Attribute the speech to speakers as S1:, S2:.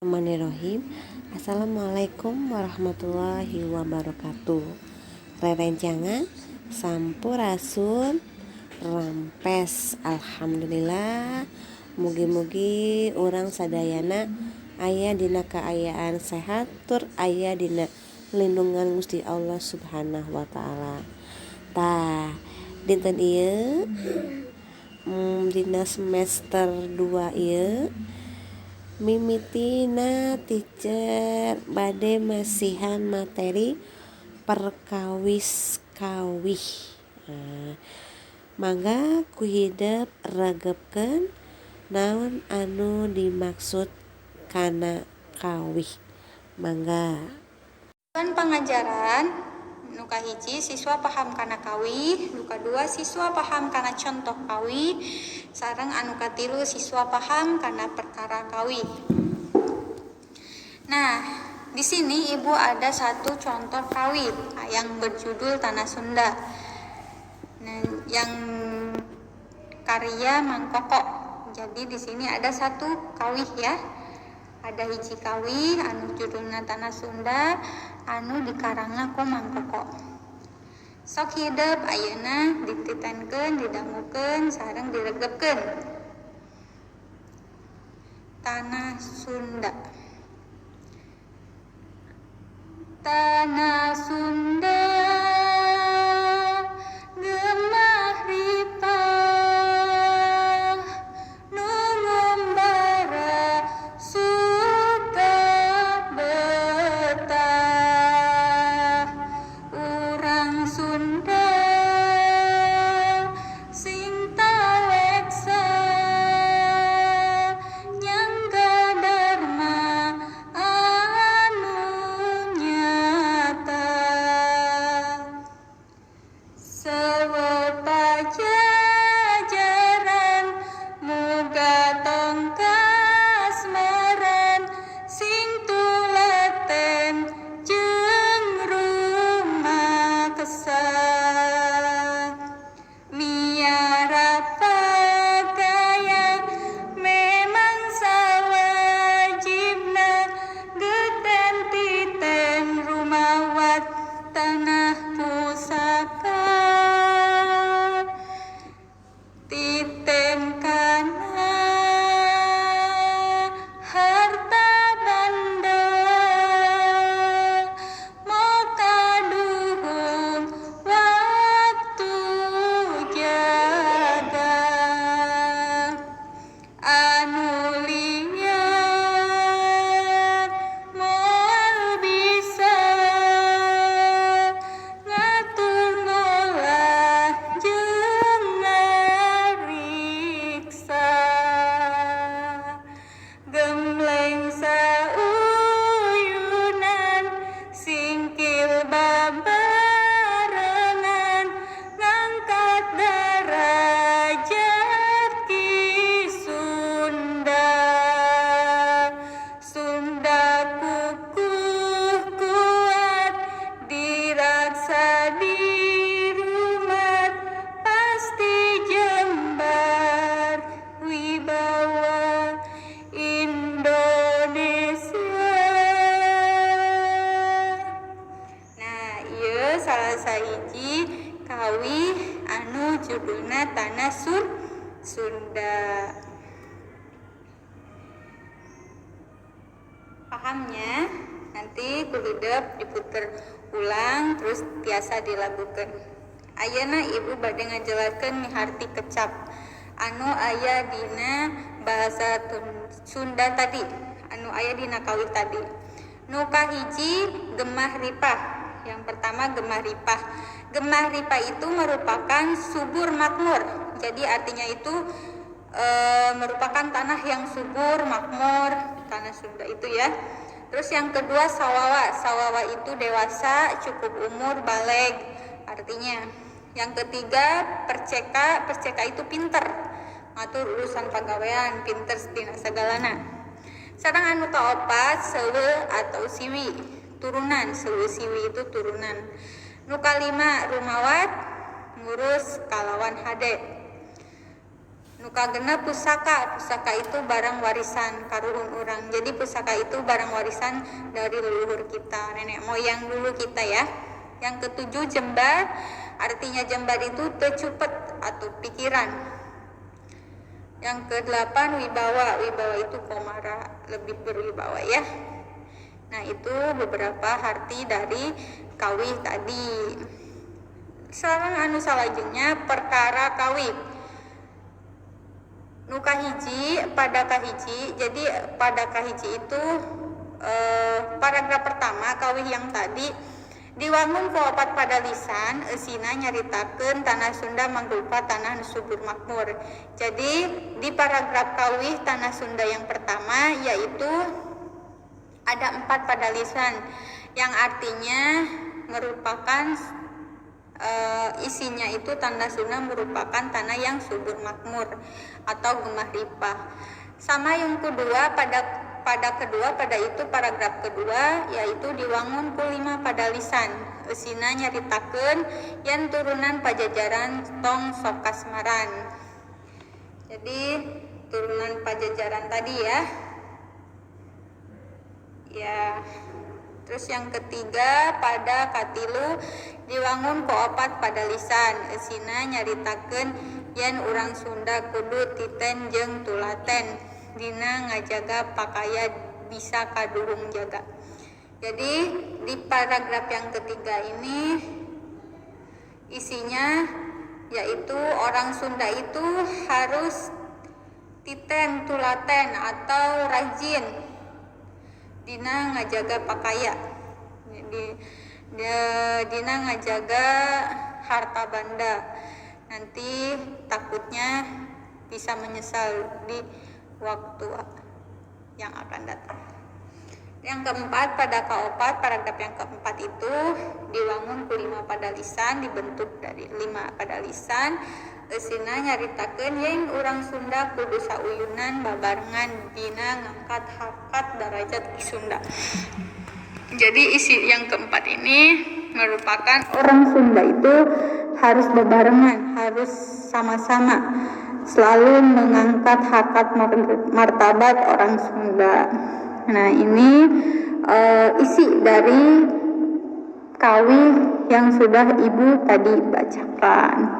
S1: Bismillahirrahmanirrahim. Assalamualaikum warahmatullahi wabarakatuh. Rerencangan sampurasun rampes. Alhamdulillah, mugi-mugi urang sadayana aya dina kaayaan sehat tur aya dina lindungan Gusti Allah Subhanahu wa taala. Tah, dinten ieu dina semester 2 ieu mimitina teacher bade masihan materi perkawis kawih. Nah, mangga ku hidep regepkeun naon anu dimaksud kana kawih. Mangga.
S2: Tujuan pangajaran nu kahiji, siswa paham kana kawih, nu kadua, siswa paham kana contoh kawih, sareng anu katilu, siswa paham kana perkara kawih. Nah, di sini Ibu ada satu contoh kawih yang berjudul Tanah Sunda. Nah, yang karya Mang Koko. Jadi di sini ada satu kawih ya. Ada hiji kawih anu judulna Tanah Sunda anu dikarangna ku Mang Koko. Sok hidep ayeuna dititenkeun, didangukeun, sareng diregepkeun. Tanah Sunda. Tanah Sunda gemah ripah nu ngumbara suka betah, urang Sunda sing taweksa nyangga dharma anu nyata, Sewe Pajajaran muga tong kasmaran, sing tulaten jeung rumaksa, miara pakaya memang sawajibna, geten titen rumawat tanah pusaka, titen kana harta banda, moka duhung waktu jaga, anu liar moal bisa ngatur ngolah jeung ngariksa, gemleng sauyunan singkil babarengan, ngangkat darajat Ki Sunda, Sunda kukuh kuat diraksa dirumat, pasti jembar wibawa Indonesia. Nah, ieu salah sahiji kawih anu judulna Tanah Sunda. Pahamnya? Nanti ku hidep diputer ulang terus tiasa dilakukan. Ayeuna Ibu bade ngajelaskeun miharti kecap anu aya dina bahasa Sunda tadi, anu aya dina kawih tadi. Nu kahiji, gemah ripah. Yang pertama, gemah ripah. Gemah ripah itu merupakan subur makmur. Jadi artinya itu merupakan tanah yang subur, makmur, tanah Sunda itu ya. Terus yang kedua, sawawa. Sawawa itu dewasa, cukup umur, balig artinya. Yang ketiga, perceka. Perceka itu pinter, ngatur urusan pagawean, pinter dina sagalana. Sareng anu kaopat, seuleuh atau siwi, turunan. Seuleuh siwi itu turunan. Nu kalima, rumawat, ngurus kalawan hade. Nu kagenep pusaka. Pusaka itu barang warisan karuhun urang. Jadi pusaka itu barang warisan dari leluhur kita, nenek moyang dulu kita ya. Yang ketujuh jembar, artinya jembar itu tecupet atau pikiran. Yang kedelapan wibawa, wibawa itu komara, lebih berwibawa ya. Nah, itu beberapa arti dari kawih tadi. Sekarang anu salajengnya perkara kawih. Nu kahiji pada kahiji, jadi pada kahiji itu paragraf pertama kawih yang tadi diwangun ku opat pada lisan eusina nyaritakeun tanah Sunda mangrupa tanah nu subur makmur. Jadi di paragraf kawih tanah Sunda yang pertama yaitu ada 4 pada lisan yang artinya merupakan isinya itu tanah Sunda merupakan tanah yang subur makmur atau gemah ripah. Sama yang kedua pada kedua pada itu paragraf kedua yaitu diwangun ku 5 pada lisan eusina nyaritakeun yen turunan Pajajaran tong sok kasmaran. Jadi turunan Pajajaran tadi ya. Ya. Terus yang ketiga pada katilu diwangun ku 4 pada lisan eusina nyaritakeun yen urang Sunda kudu titen jeung tulaten dina ngajaga pakaya bisa kaduhung jaga. Jadi di paragraf yang ketiga ini isinya yaitu orang Sunda itu harus titen tulaten atau rajin dina ngajaga pakaya, dina ngajaga harta banda. Nanti takutnya bisa menyesal di waktu yang akan datang. Yang keempat pada K4, paragraf yang keempat itu diwangun ku 5 pada lisan, dibentuk dari 5 pada lisan. Eusina nyaritakeun yen urang Sunda kudu sauyunan babarengan dina ngangkat harkat darajat Ki Sunda. Jadi isi yang keempat ini merupakan orang Sunda itu harus bebarengan, harus sama-sama selalu mengangkat harkat martabat orang Sunda. Nah, ini isi dari kawih yang sudah Ibu tadi bacakan.